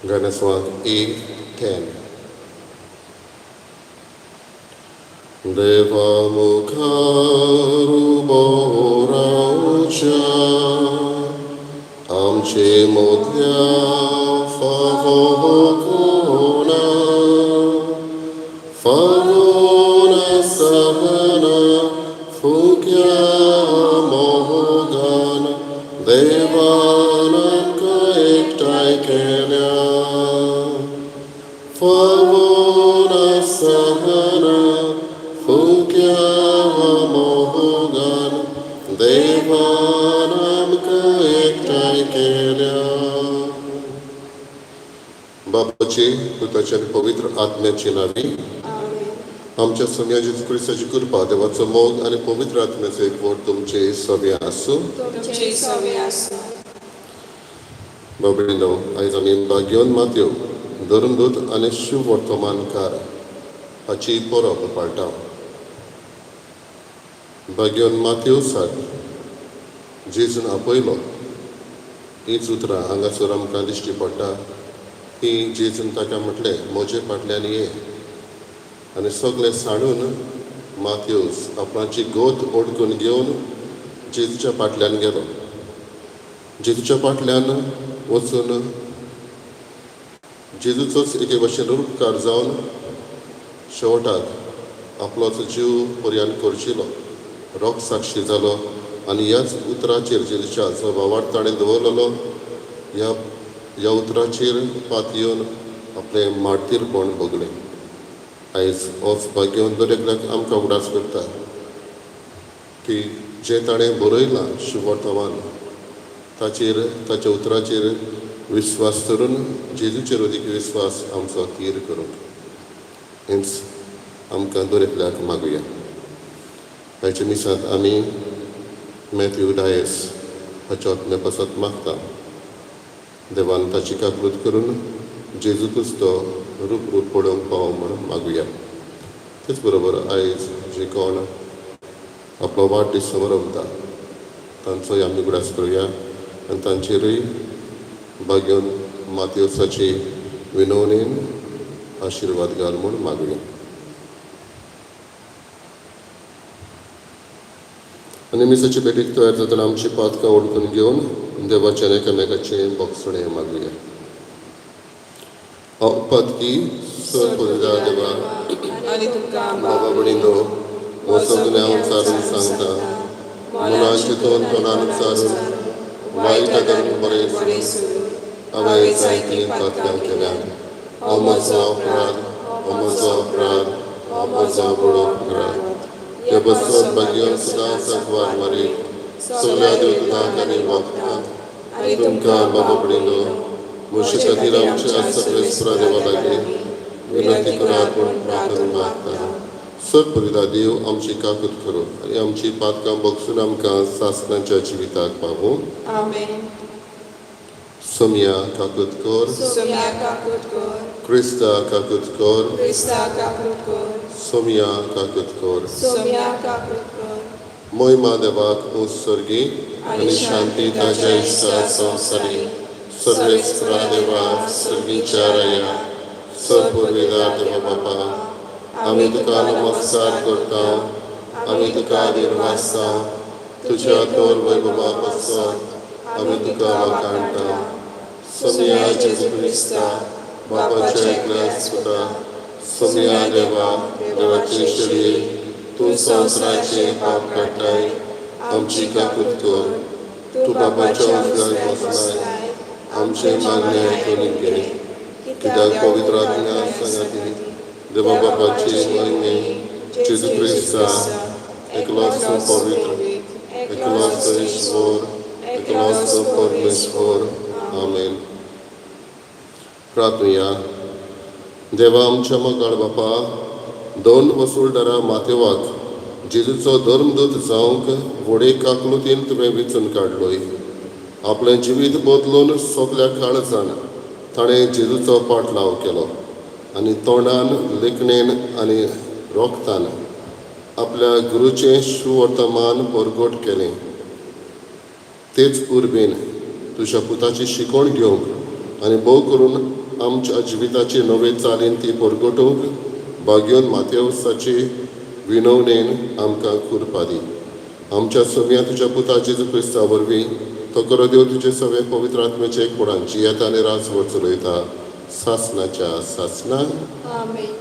गाण्यासवांक 8:10. देवा मुखार उबो रावच्या आमचे मदल्या फावो कोणा, फावो नासतना फुक्या मोगान देवान आमकां एकठांय केल्या. फावो नासतना फुक्या मोगान देवान आमकां एकठांय केल्या. बापाचे, पुताचे आनी पवित्र आत्म्याचे नांवी. आमच्या सोम्या जेजू क्रिस्ताची कृपा, देवाचो मोग आनी पवित्र आत्म्याचो एकवट तुमचे सगळे आसूं. तुमचे सवे आसूं. बाबडिनो, आयज आमी भाग्योन मात्यो धर्मदूत आनी शिववर्तमानकार हाची परब पाळटा. भाग्योन मात्योसाक जेजून आपयलो हीच उतरां हांगासर आमकां दिश्टी पडटा की जेजून ताका म्हटलें, म्हजे फाटल्यान ये. आनी सगळें सांडून मात्योस आपणाची गोत ओडकून घेवन जेजूच्या फाटल्यान गेलो. जेजूच्या फाटल्यान वचून जेजूचोच एके भशेन रुपकार जावन शेवटाक आपलोच जीव पर्यान करचिलो रोग साक्षी जालो. आनी ह्याच उतराचेर जेजूच्या जो भावार्थ ताणें दवरलेलो, ह्या ह्या उतराचेर पातयेवन आपलें मार्तीरपण भोगलें. आयज होच भाग्यवंत दर एकल्याक आमकां उगडास करता की जें ताणें बरयलां शुवर्तमान, ताचेर, ताच्या उतराचेर विस्वास धरून जेजूचेर अदीक विस्वास आमचो थीर करूंक हेंच आमकां दर एकल्याक मागुया. आयच्या मिसांत आमी मॅथ्यू डायस हाच्या आत्म्या पासत मागता. देवान ताची काकूत करून जेजूकूच तो रूप रूप पळोवंक पावो म्हूण मागुया. तेच बरोबर आयज जे कोण आपलो वाडदीस समारंभता तांचोय आमी उगडास करुया आनी तांचेरूय भाग्योन मातयोसाची विनवणेन आशिर्वाद घाल म्हूण मागुया. आनी मिसाची भेटीक तयार जातना आमची पातकां ओळखून घेवन देवाच्या एकामेकाचें बोगसणें मागुया. हांव पातकी सर पुरदा देवा आनी तुमकां बाबा भयणीनो, म्हजो गुन्यांव उच्चारून सांगता. मनान चिंतून, तोंडान उच्चारून, वायट करून बरें सोडून हांवें जायतीं पातकां केल्यांत. हो म्हजो अपराध, हो म्हजो अपराध, हो म्हजो व्हडो अपराध. ते बसत भाग्य सदां सगवार मारी, सगळ्या देवदूतांक आनी भक्तांक आनी तुमकां बाबा भयणीनो, म्हजे खातीर आमच्या सगळे देवा लागीं विनंती करात म्हूण प्रार्थना मागता. सर परिदा देव आमची काकूत करूं आनी आमची पातकां बगसून आमकां सासणाच्या जिविताक पावूं. आमेन. सोमया काकूत कर. सोम्या काकूत कर. क्रिस्ता काकूत कर. क्रिस्ता काकूत कर. सोमया काकूत कर. सोम्या काकूत कर. मोहिमा देवाक उत्सर्गी आनी शांती ताच्या इश्टा संवसारी. सर्वेस्परा देवा, सर्गीच्या राया, सर पुर्विदा देवा बापा, आमी तुका नमस्कार करता, आमी तुका दिनवासता. तुज्या तोर वैभवा पासत आमी तुका वाखाणटा. सोमया जेजू क्रिस्ता, बापाच्या एकल्याच पुता, सोमया देवा, देवाचे चलये, तूं संवसाराचे पाप काडटाय, आमची काकूत कर. तूं बापाच्या उजव्याक बसलाय, आमचे मागणे आयकून घे. कित्याक पवित्र आत्म्या सांगाती देवा बापाचे महिमे जेजू क्रिस्ता, एकलोच पवित्र, एकलोच ईश्वर, एकलोच परमेश्वर. आमेन. प्रार्थनुया. देवा आमच्या मोगाळ बापा, दोन वसुलदारा मातेवाक जेजूचो धर्मदूत जावंक व्हडे काकलुतीन तुवें विचून काडलोय. आपलें जिवीत बदलून सगल्या काळजान ताणें जेजूचो पाटलाव केलो आनी तोंडान, लेखणेन आनी रोगतान आपल्या गुरूचें सुवर्तमान परगट केलें. तेच उर्बेन तुज्या पुताची शिकवण घेवंक आनी भोव करून आमच्या जिविताची नवे चालीन ती परगटूंक भाग्योन मातेवसाची विनवणेन आमकां कुरपा दी. आमच्या सोम्या तुज्या पुता जेजू क्रिस्ता वरवीं तो करो देव तुजे सगळे पवित्र आत्म्याचे एकवटान जियेता आनी राजवट चलयता सासनाच्या सासना. आमेन.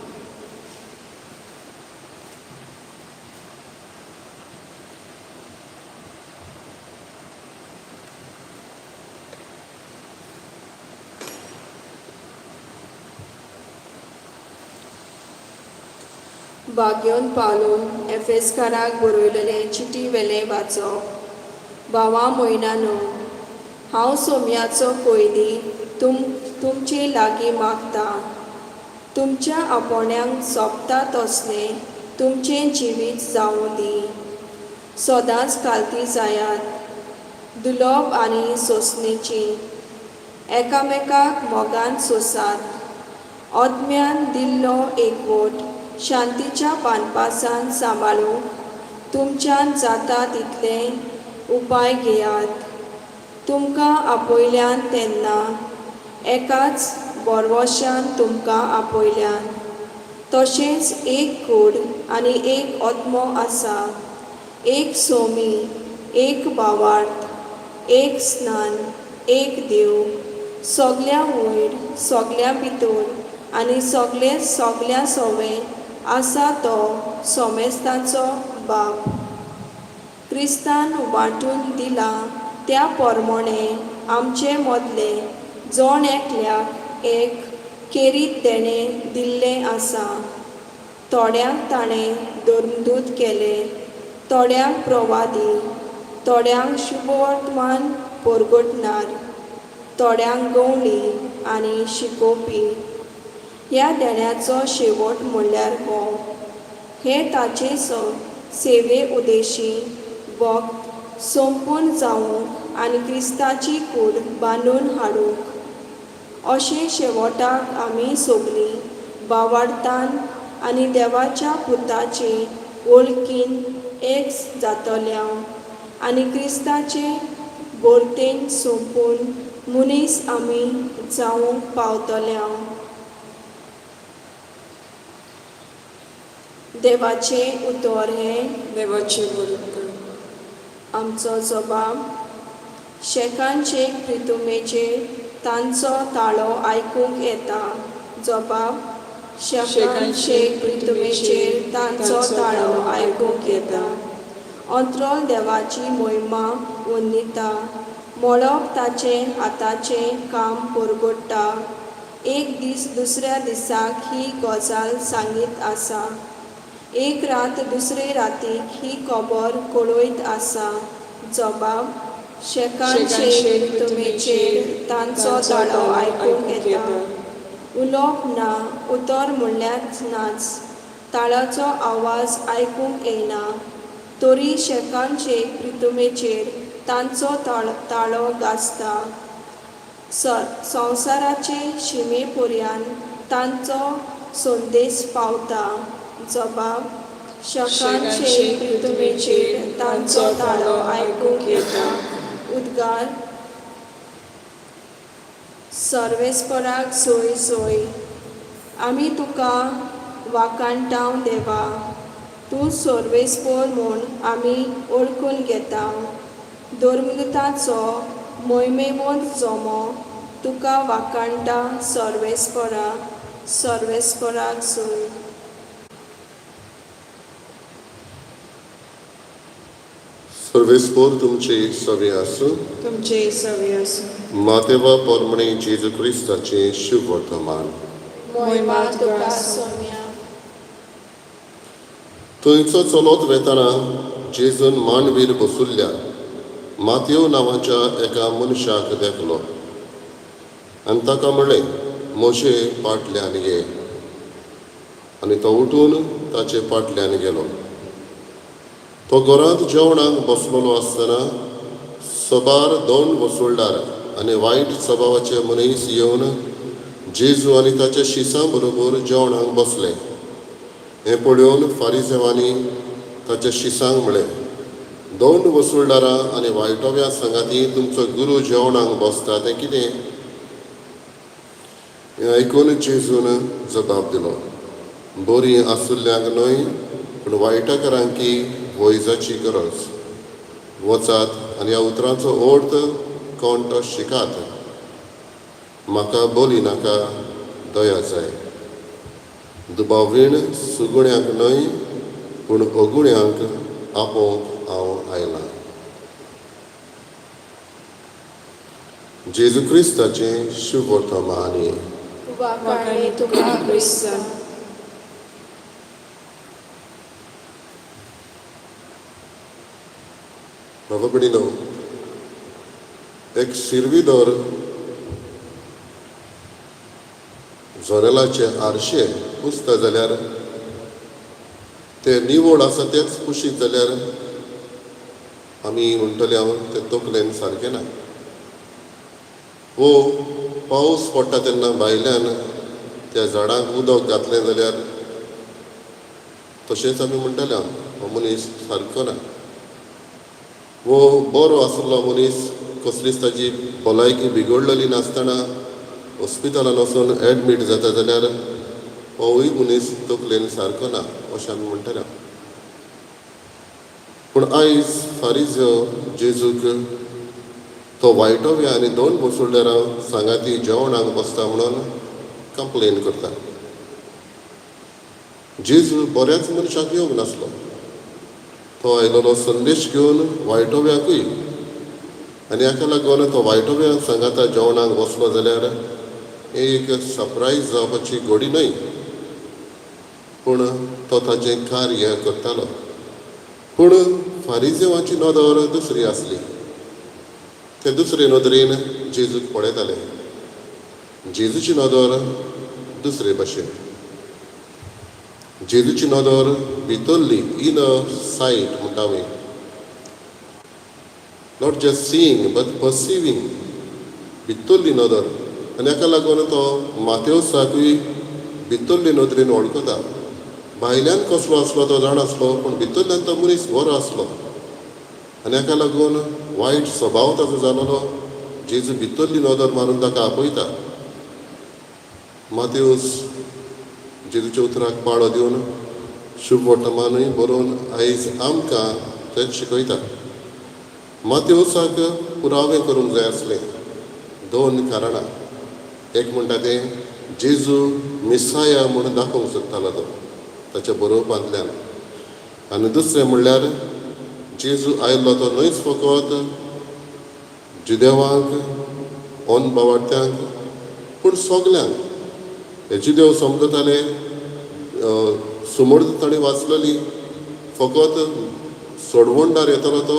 बाग्योन पावलून एफेसकाराक बरयलेले चिटी वेलें वाचप. भावा म्हयनानो, हांव सोम्याचो कोयदी तुमचे लागीं मागता, तुमच्या आपोवण्यांक सोबता तसलें तुमचें जिवीत जावूं दी. सदांच कालती जायात, दुलोब आनी सोंसणेची, एकामेकाक मोगान सोंसात. आत्म्यान दिल्लो एकवट शांतीच्या पानपासान सांबाळूंक तुमच्यान जाता तितले उपाय घेयात. तुमकां आपयल्यान तेन्ना एकाच बोरवशान तुमकां आपयल्यान, तशेंच एक कूड आनी एक आत्मो आसा, एक सोमी, एक भावार्थ, एक स्नान, एक देव, सगल्या वयर, सगल्या भितर आनी सगळे सगल्या सोवे आसा तो सोमेस्ताचो बाप. क्रिस्तान वांटून दिलां त्या पोरमोणे आमचे मदले जण एकल्याक एक केरीत देणें दिल्लें आसा. थोड्यांक ताणें धर्मदूत केले, थोड्यांक प्रवादी, थोड्यांक शुभवर्तमान परगटणार, थोड्यांक गवळी आनी शिकोवपी. ह्या देण्याचो शेवट म्हणल्यार हो, हे ताचे सेवे उदेशी वक्त सोंपून जावंक आनी क्रिस्ताची कूड बांदून हाडूंक. अशें शेवटाक आमी सगलीं भावार्थान आनी देवाच्या पुताचे वळखीन एक जातल्या आनी क्रिस्ताचे भरतेन सोंपून मनीस आमी जावंक पावतल्या. देवाचें उतर हें देवाचें बरें कर. आमचो जबाब. शेकान शेक प्रितुमेचेर तांचो ताळो आयकूंक येता. जबाब. शेकान शेक प्रितुमेचेर तांचो ताळो आयकूंक येता. अंत्रोल देवाची मोहिमा वन्निता, मळब ताचें हाताचें काम परगट्टा. एक दीस दुसऱ्या दिसाक ही गजाल सांगीत आसा, एक रात दुसरे रातीक ही खबर कळयत आसा. जबाब. शेकान शेक प्रितुमेचेर तांचो ताळो आयकूंक येता. उलोवप ना, उतर म्हणल्यार नाच, ताळाचो आवाज आयकूंक येना, तरी शेकान शेक प्रितुमेचेर तांचो ताळो गाजता. संवसाराचे शिमे पर्यान तांचो संदेश पावता. जबाब. शेकान शेक प्रितुमेचेर तांचो ताळो आयकूंक येता. उद्गार. सर्वेस्पराक सोय सोय, आमी तुका वाखाणटाव देवा, तूं सर्वेस्पर म्हूण आमी वळखून घेता. धर्मदुताचो मोहिमेवंत जमो तुका वाखाणटा सर्वेस्परा. सर्वेस्पराक सोय. सर्वेस्पोर तुमचे सवे आसूं. तुमचे सवे आसूं. मातेवा पोरमणे जेजू क्रिस्ताचें शुभवर्तमान. मोहिमा तुका सोम्या. थंयचो चलत वेतना जेजून मांडवीर बसुल्ल्या मातयो नांवाच्या एका मनशाक देखलो आनी ताका म्हणलें, म्हजे पाटल्यान ये. आनी तो उठून ताचे पाटल्यान गेलो. तो घरांत जेवणाक बसलेलो आसतना सबार दोन वसुलदार आनी वायट सभावाचे मनीस येवन जेजू आनी ताच्या शिसां बरोबर जेवणाक बसले. हें पळोवन फारिजेवांनी ताच्या शिसांक म्हणलें, दोन वसुलदारां आनी वायटोव्या सांगाती तुमचो गुरू जेवणाक बसता तें कितें? हें आयकून जेजून जबाब दिलो, बरीं आसुल्ल्यांक न्हय पूण वायटकारांकी वैजाची गरज. वचात आनी ह्या उतरांचो अर्थ कोण तो शिकात. म्हाका बोली नाका, दया जाय. दुबावीण सुगुण्यांक न्हय पूण अगुण्यांक आपोवंक हांव आयलां. जेजू क्रिस्ताचें शुभवर्तमान. वाखाणे तुका क्रिस्ता. बाबा भयणीनो, एक सिरवीदोर झोरेलाचे आरशे पुसता जाल्यार ते निवळ आसा तेच पुशीत जाल्यार आमी म्हणटले हांव ते तकलेन सारकें ना. वो पावस पडटा तेन्ना भायल्यान त्या झाडांक उदक घातलें जाल्यार तशेंच आमी म्हणटले हांव हो मनीस सारको ना. वो बरो आशिल्लो मनीस कसलीच ताजी भलायकी बिगडलेली नासतना हॉस्पिटलान वचून एडमीट जाता जाल्यार होवूय मनीस तकलेन सारको ना अशें आमी म्हणटले. पूण आयज फारीजो जेजूक तो वायटोव्या आनी दोन बसुडल्यारां सांगाती जेवणाक बसता म्हणून कंप्लेन करता. जेजू बऱ्याच मनशाक येवंक नासलो, तो आयलेलो संदेश घेवन वायटोव्याकूय, आनी हाका लागून तो वायटोव्याक सांगाता जेवणाक बसलो जाल्यार एक सरप्रायज जावपाची घोडी न्हय, पूण तो ताचें कार्य करतालो. पूण फारिजेवाची नदर दुसरी आसली. ते दुसरे नदरेन जेजूक पळयताले. जेजूची नदर दुसरे भाशेन. जेजूची नदर भितरली, इनर सायट म्हणटा आमी, not just seeing but perceiving, भितरली नदर. आनी हाका लागून तो मातेवसाकूय भितरले नदरेन वळखता. भायल्यान कसलो आसलो तो जाण आसलो, पूण भितरल्यान तो मनीस बरो आसलो. आनी हाका लागून वायट स्वभाव ताचो जालोलो. जेजू भितरली नदर मारून ताका आपयता. मातेवस जेजूच्या उतराक पाळो दिवन शुभ वर्तमानूय बरोवन आयज आमकां तेंच शिकयता. मातेवसाक पुरावे करूंक जाय आसले दोन कारणां. एक म्हणटा तें जेजू मिसाया म्हूण दाखोवंक सोदतालो तो ताच्या बरोवपांतल्यान, आनी दुसरें म्हणल्यार जेजू आयलो तो न्हयच फकत जुदेवांक ओन बावाड्यांक पूण सगल्यांक. हे जुदेव समजताले सुमोर ताणें वाचलेली फकत सोडवणदार येतलो तो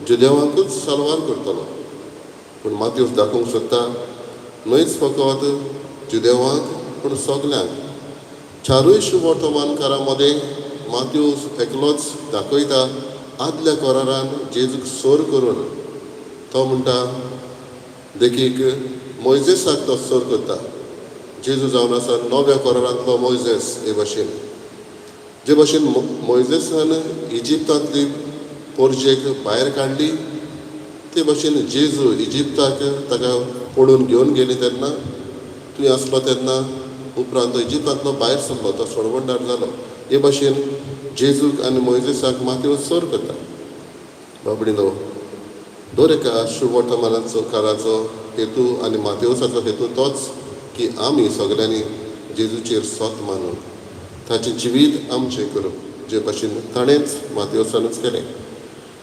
जुदेवांकूच साल्वार करतलो, पूण मात्यूस दाखोवंक सोदता न्हयच फकत जुदेवांक पूण सगल्यांक. चारूय शुभवर्तमानकारां मदें मात्यूस एकलोच दाखयता आदल्या करारान जेजूक सोर करून. तो म्हणटा देखीक मोयजेसाक तो सोर करता. जेजू जावन आसा नव्या करारांतलो मोयजेस हे भाशेन. जे भाशेन मोयजेसान इजिप्तांतली पोरजेक भायर काडली ते भाशेन जेजू इजिप्ताक ताका पळोवन घेवन गेली तेन्ना थंय आसलो तेन्ना उपरांत तो इजिप्तांतलो भायर सरलो, तो सोडवणदार जालो. हे भाशेन जेजूक आनी मोयजेसाक माथ्यावर सर करता. बाबडीनो, दर एका शुभवर्तमानाचो काराचो हेतू आनी मातेवसाचो हेतू तोच की आमी सगल्यांनी जेजूचेर सोत मानून ताचें जिवीत आमचें करूं, जे भाशेन ताणेंच मातेवसानूच केलें.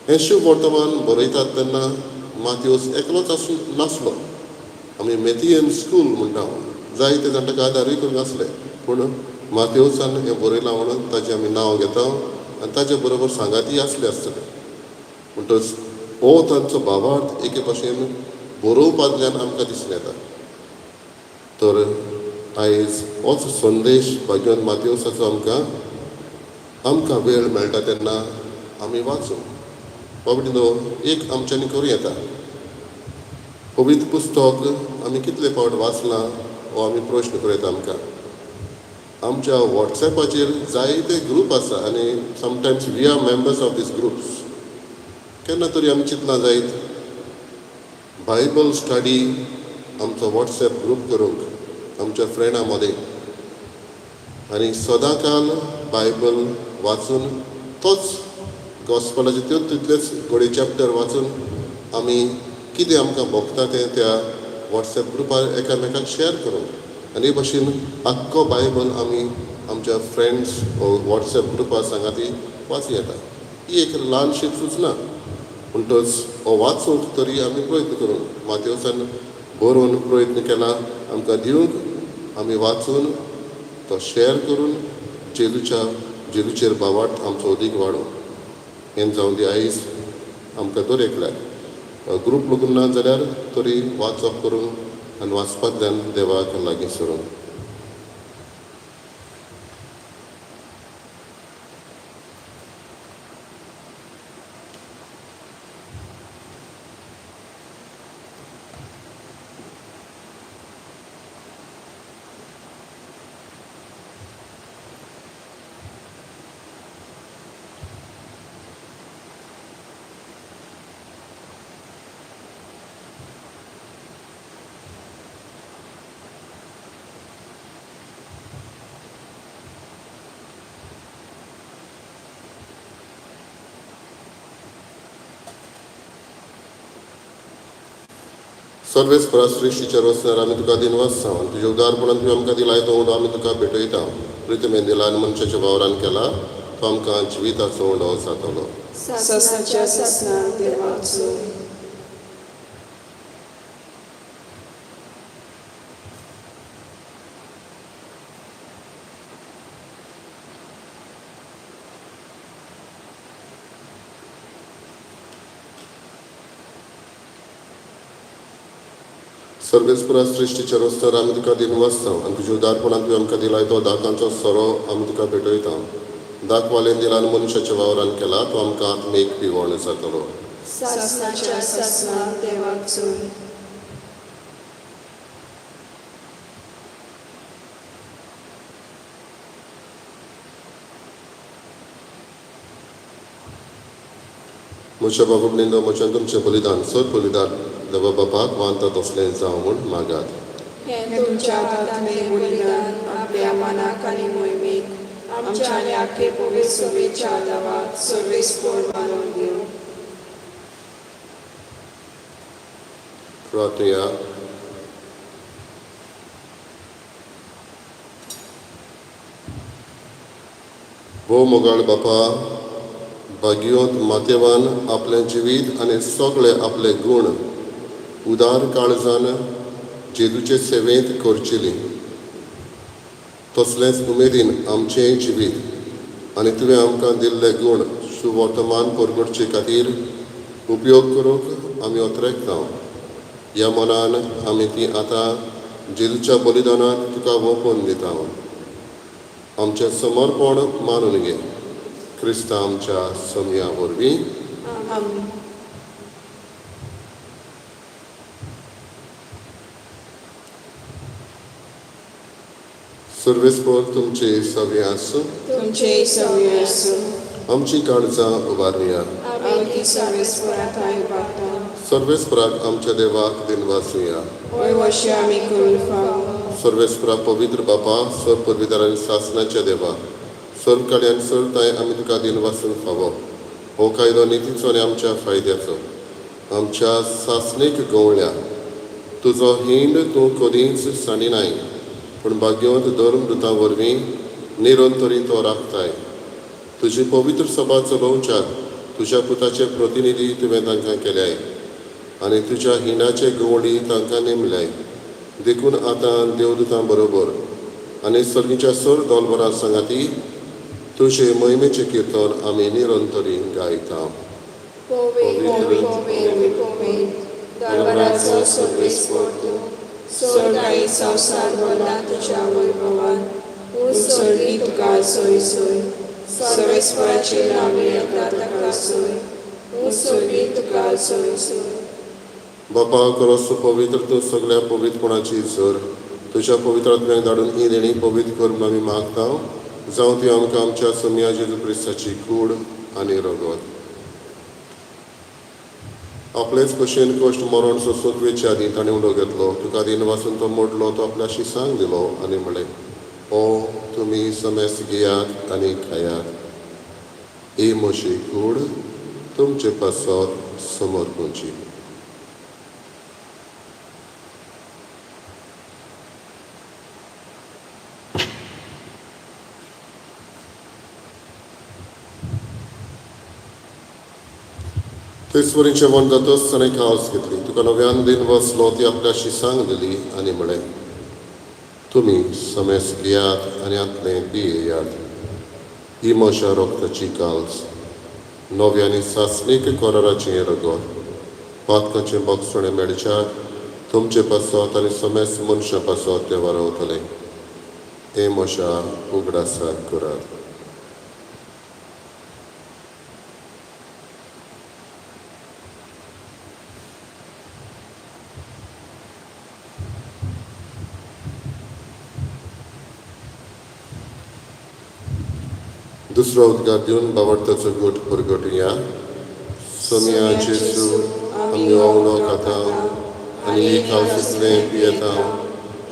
हें शुभ वर्तमान बरयतात तेन्ना मातेवस एकलोच आसूं नासलो. आमी मेथियन स्कूल म्हणटा, जायते जाण ताका आदारूय करूंक आसले, पूण मातेवसान हें बरयलां म्हणून ताचें आमी नांव घेता आनी ताचे बरोबर सांगाती आसले आसतले. म्हणटच हो तांचो भावार्थ एके भाशेन बरोवपांतल्यान आमकां दिसून येता. तर आयज होच संदेश भाग्यवंत मातेवसाचो आमकां आमकां वेळ मेळटा तेन्ना आमी वाचूं. बाबडीनो, एक आमच्यांनी करूं येता. पवित्र पुस्तक आमी कितले फावट वाचलां हो आमी प्रश्न करूं येता आमकां. आमच्या वॉट्सॅपाचेर जायते ग्रूप आसा आनी sometimes we are members of these groups. केन्ना तरी आमी चिंतलां जायत बायबल स्टडी आमचो वॉट्सॅप ग्रूप करूंक. आमच्या फ्रेंडां मदें आनी सदां काल बायबल वाचून तोच गॉस्पलाचे त्यो तितलेच घडये चॅप्टर वाचून आमी कितें आमकां भोगता तें त्या वॉट्सएप ग्रुपार एकामेकाक शेअर करूंक आनी हे भशेन आख्खो बायबल आमी आमच्या फ्रेंड्स वॉट्सएप ग्रुपार सांगाती वाचूं येता. ही एक ल्हानशी सुचना म्हणटच हो वाचूंक तरी आमी प्रयत्न करूंक मातेवसान बरोवन प्रयत्न केला आमकां दिवंक आमी वाचून तो शेअर करून जेजूच्या जेजूचेर भावार्थ आमचो अदीक वाडोवं. हें जावं दी आयज आमकां दर एकल्याक ग्रूप लागून ना जाल्यार तरी वाचप करून आनी वाचपांतल्यान देवाक लागीं सरून. सर्वेस्परा सृश्टीच्या रचणार आमी तुका दिनवास आनी तुज्या उदारपणान तुवें आमकां दिलाय तो उंडो आमी तुका भेटयता. प्रितमेन दिला आनी मनशाच्या वावरान केला तो आमकां जिविताचो उंडो जातलो. सासणाच्या सासणाक देवाक सोय. सर्वेस्परा सृश्टीच्या रचणार आमी तुका दिनवास आनी तुज्या उदारपणान तुवें आमकां दिलाय तो दाकांचो सोरो आमी तुका भेटयता. दाखवालेन दिला आनी मनशाच्या वावरान केला तो आमकां आत्मीक पिवण जातलो. सासणाच्या सासणाक देवाक सोय. म्हज्या बाबा निंदो म्हज्यान तुमचें बलिदान सर बलिदान देवा बापाक वांता तसलें जावं म्हूण मागात. हें हें तुमच्या हातांतलें बलिदान आपल्या मनाक आनी मोहिमेक आमच्या आनी आख्खे पवित्र सभेच्या दावाक सर्वेस्पर बांदून दिवं. प्रार्थया. भोव मोगाळ बापा, भाग्योत मातेवान आपलें जिवीत आनी सगळे आपले गूण उदार काळजान जेजूचे सेवेंत करचेली तसलेंच उमेदीन आमचें जिवीत आनी तुवें आमकां दिल्ले गूण सुवर्तमान परगटचे खातीर उपयोग करूंक आमी अत्रेकता. ह्या मनान आमी ती आतां जेजूच्या बलिदानाक तुका ओंपून दिता. आमचें समर्पण मानून घे क्रिस्ता आमच्या समया वरवीं. आमेन. सर्वेस्पर तुमचे सगळे आसूं. तुमचेय सगळे आसूं. आमची काळजां उबारया. आमी ती सर्वेस्परा थांय उबारता. सर्वेस्पराक आमच्या देवाक दिनवासुया. होय वशे आमी करून फावो. सर्वेस्परा पवित्र बापा, सर पदवीदार आनी सासणाच्या देवा, सर्व काळी आनी सर्व तांय आमी तुका दिनवासूंक फावो. हो कायदो नितीचो आनी आमच्या फायद्याचो आमच्या सासणीक गवळ्या. तुजो हिंड तूं कदींच सांडिनाय पूण भाग्यवंत धर्मदुतां वरवीं निरंतरी तो राखताय. तुजी पवित्र सभा चलोवच्याक तुज्या पुताचे प्रतिनिधी तुवें तांकां केल्याय आनी तुज्या हिंडाचे गवळी तांकां नेमल्याय. देखून आतां देवदुतां बरोबर आनी सर्गीच्या सर दोलबरां सांगाती तुजे मोहिमेचें किर्तन आमी निरंतरी गायता. पवित्र पवित्र पवित्र दरबाराचो सर्वेस्पर तूं, स्वर्ग आनी संवसार भरला तुज्या वैभवान. उत्सर्गी तुका सोय सोय. सर्वेस्पराचे नावे येता ताका सोय. उत्सर्गी तुका सोय सोय. बापा करोस पवित्र तूं सगळ्या पवित्रपणाची झर. तुज्या पवित्र आत्म्याक धाडून ही देणी पवित्र कर म्हूण आमी मागता. जावं ती आमकां आमच्या सोमया जेजू क्रिस्ताची कूड आनी रगत. आपलेच भशेन कश्ट मरण सोंसूंक वेचे आदीं ताणें उंडो घेतलो, तुका दिन वासून तो मोडलो, तो आपल्या शिसांक दिलो आनी म्हळें, ओ तुमी समेस घेयात आनी खायात, ही म्हजी कूड तुमचे पासत समर्पूची. तेच वरी जेवण जातच ताणें कावस घेतली, तुका नव्यान दिन वसलो, ती आपल्या शिसांक दिली आनी म्हळें, तुमी समेस घेयात आनी हांतलें पियेयात, ही म्हज्या रोगताची काल्स, नव्या आनी सासणीक कराराचें रगत, पातकाचें बक्षणें मेळच्याक तुमचे पासत आनी समेस मनशां पासत तें वारवतलें. हें म्हज्या उगडासाक करात. दुसरो उद्गार दिवन बावडताचो गोट परगटुया. सोमिया जेजू, आमी उणो खाता आनी एक हांव जितलें पियेता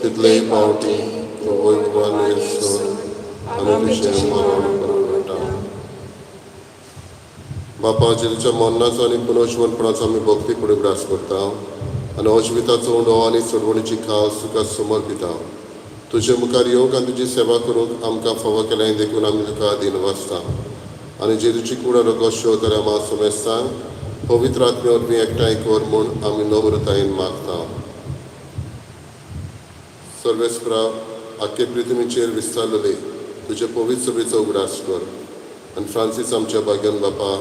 तितलेय पावटी वैभवान येसून आमी तुजें मरण परगटा. बापा, जेजूच्या मरणाचो आनी पुनर्जिवनपणाचो आमी भक्ती उगडास करता आनी अजिविताचो उंडो आनी सोडवणीची खास तुका समर्पिता. तुजे मुखार येवंक आनी तुजी सेवा करूंक आमकां फावो केलें देखून आमी तुका दिन वाचता आनी जेजूची कूड रगत तर आमा समेस्तांक पवित्र आत्मे वरवीं एकठांय कर म्हूण आमी नम्रतायेन मागता. सर्वेस्परा, आख्खे पृथ्वीचेर विस्तारलेले तुजे पवित्र सभेचो उगडास कर आनी फ्रांसीस आमच्या भाग्यान बापा,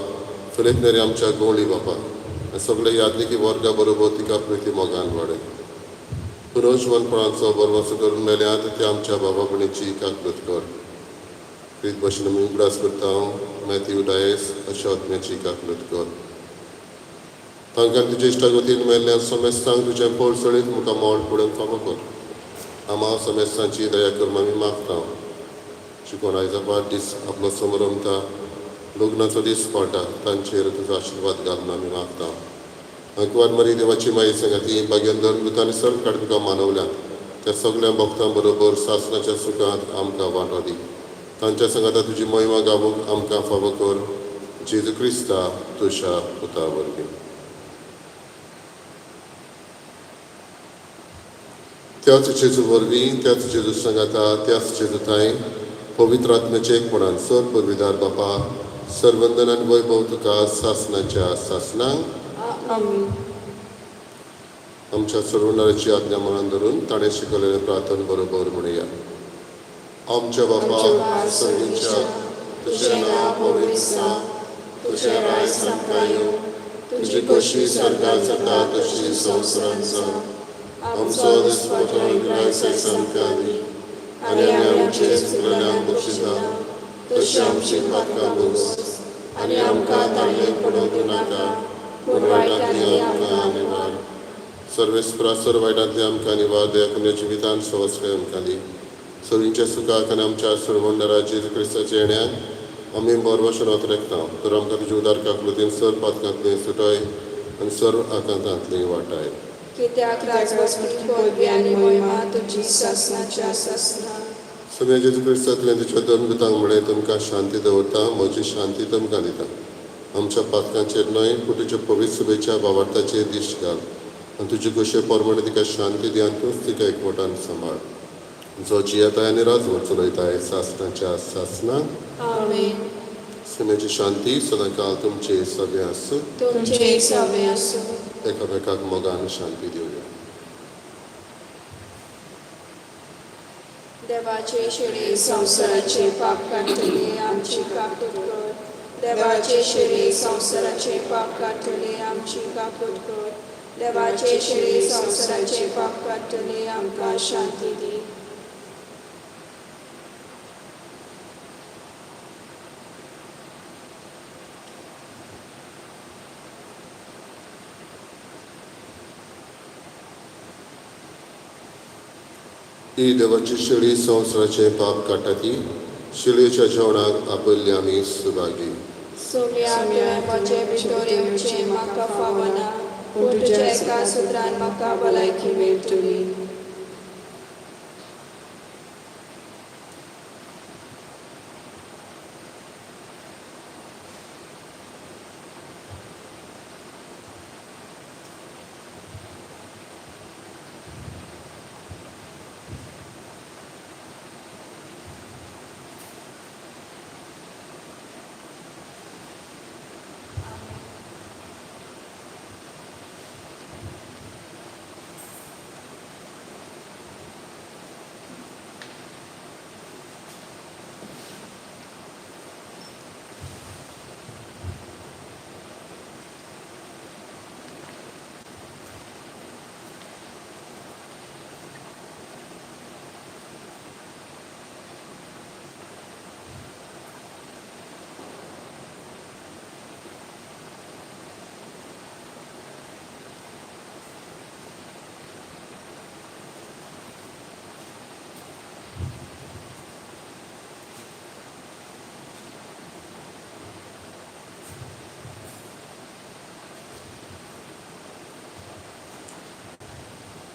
फिलीप नेरी आमच्या गोंवळी बापा आनी सगळे यादनिकी वर्गा बरोबर तिका प्रिती मोगान वाडय. पुनर्जिवनपणाचो बरवासो करून मेल्यात ते आमच्या बाबा भयणीची काकलूत कर. प्रीत भशेन आमी उगडास करता मॅथ्यू डायस अशा आत्म्याची काकलूत कर. तांकां तुज्या इश्टागतीन मेल्ल्या समेस्तांक तुजें पोळ सळीत मुखार मोड पडून फावो कर. आमा समेस्तांची दया कर आमी मागता. शिकोवन आयज वाड दीस आपलो समरमता लग्नाचो दीस पाळटा तांचेर तुजो आशिर्वाद घालून आमी मागता. अंकवार मरी देवाची माई सांगाती भाग्यान धर्मदूत आनी सर्व काड तुका मानवल्यात त्या सगळ्या भक्तां बरोबर सासणाच्या सुखांत आमकां वांटो दी. तांच्या सांगाता तुजी महिमा गावूंक आमकां फावो कर. जेजू क्रिस्ता तुज्या पुता वरवीं. त्याच जेजू वरवीं, त्याच जेजू सांगाता, त्याच जेजू थांय पवित्र आत्म्याचे एकपणान सर पदवीदार बापा, सर्वंदन आनी वैभव तुका सासणाच्या सासणांक. आमेन. आमच्या सोडवणाराची आज्ञा मनान धरून ताणें शिकवलेलें प्रार्थन बरोबर म्हणुया. आमच्या बापा सर्गीच्या, तुजें नांव पवित्र जावं, तुजें राज आमकां येवं, तुजी खोशी स्वर्गात जाता तशी संवसारांत जावं. आमचो दिसपटो ग्रास आयज आमकां दी आनी आमी आमचे चुकलेल्यांक बक्षिता तशी आमची पातकां भोगोस आनी आमकां ताणें पडोवंक दिनाका, पूण वायटांतली आमकां निवार. सर्वेस्परा, सर्व वायटांतली आमकां निवार, दया करून जिवितान सवसरे आमकां दी. सगळींच्या सुखाक आनी आमच्या सर्वंडरा जेजू क्रिस्ताच्या येण्याक आमी बरवशनात रेखता. तर आमकां तुजे उदार काकलुतीन सर्व पातकांतली सुटाय आनी सर्व आकांतांतली वाटाय. कित्याक राजवस्ती पदवी आनी महिमा तुजी सासणाच्या सासणा. सगळ्या जेजू क्रिस्ता, तुवें तुज्या धर्मदूतांक म्हळें, तुमकां शांती दवरता, म्हजी शांती तुमकां दिता. आमच्या पातकांचेर न्हय पूण तुज्या पवित्र सभेच्या बावार्थाचेर दिश्ट घाल आनी तुजे खोशये प्रमाणे तिका शांती दी आनी तूंच तिका एकवटान सांबाळ, जो जियेताय आनी राजवट चलयताय सासणाच्या सासणाक. आमेन. समेची शांती सदांकाळ तुमचे सगळे आसूं. तुमचे सवे आसूं. एकामेकाक मोगान शांती दिवया. देवाचे शिरे संवसाराचे पाप काडटले आमची काकूत कर. देवाचे शिरे संवसाराचे पाप काडटले आमची काकूत कर. देवाचे शिरे संवसाराचे पाप काडटले आमकां शांती दी. ही देवाची शेळी संवसाराचे पाप काडटा ती शेळयेच्या जेवणाक आपयल्ली आमी सुभागी. सोम्या, तुवें म्हजे भितर येवचें म्हाका फावना, पूण तुज्या एका सुत्रान म्हाका भलायकी मेळटली.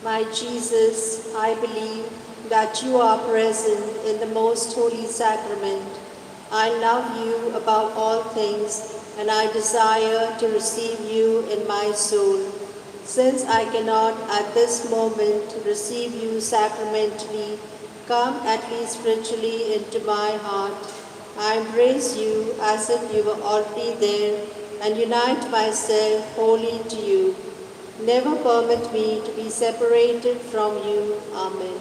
My Jesus, I believe that you are present in the most holy sacrament. I love you above all things, and I desire to receive you in my soul. Since I cannot at this moment receive you sacramentally, come at least spiritually into my heart. I embrace you as if you were already there and unite myself wholly to you. Never permit me to be separated from you. Amen.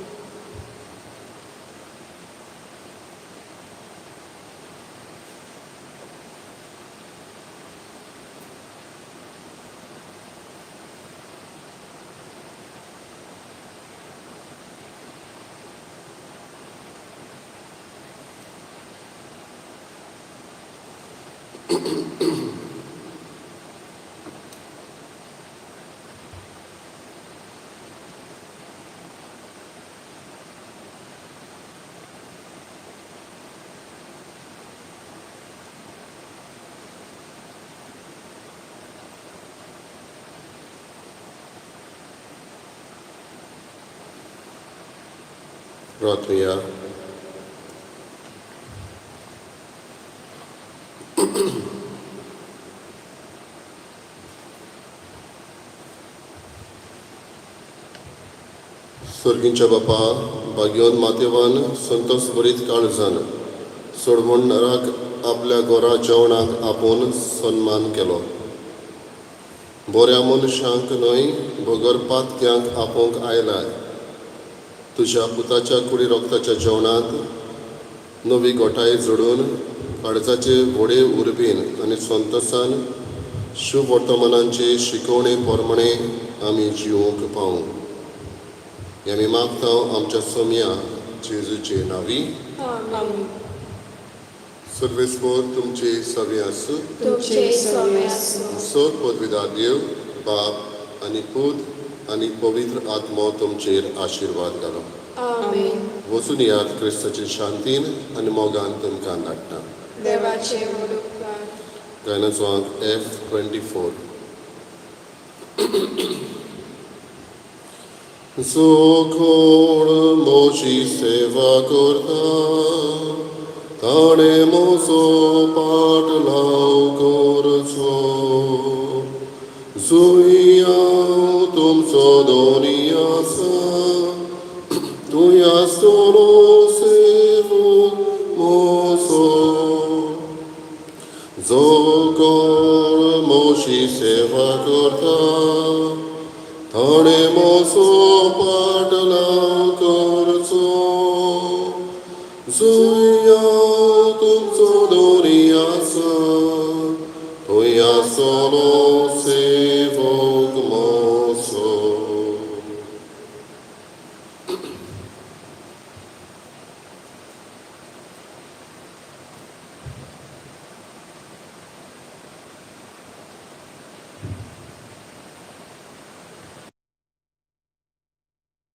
प्रार्थुया. सर्गींच्या बापा, भाग्यवन मातेवान संतोष भरीत काळजान सोडवणदाराक आपल्या गोरा जेवणाक आपोवन सन्मान केलो. बऱ्या मनशांक न्हय बगर पातक्यांक आपोवंक आयलाय. तुज्या पुताच्या कुडी रोगताच्या जेवणांत नवी गोठाय जोडून काळजाचे व्हडे उर्बेन आनी संतोसान शुभ वर्तमानांचे शिकवणे प्रमाणे आमी जिवंक पावूं. हें आमी मागता आमच्या सोमया जेजूचे नांवी. आमेन. सर्वेस्पर तुमचे सगळे आसूं. तुमचे सवे आसूं. सत पदवीदार देव बाप आनी पूत आनी पवित्र आत्मो तुमचेर आशिर्वाद घालो. आमेन. वचून यात क्रिस्ताचे शांतीन आनी मोगान तुमकां धाडटा. देवाचे व्हड उपकार. गायनाचो अंक F24. जो कोण म्हजी सेवा करता ताणें म्हजो पाटलाव करचो. जुंय हांव तुमचो दोनी आसा तूं आसतलो सेवक म्हजो. जो कोण म्हजी सेवा करता ताणें म्हजो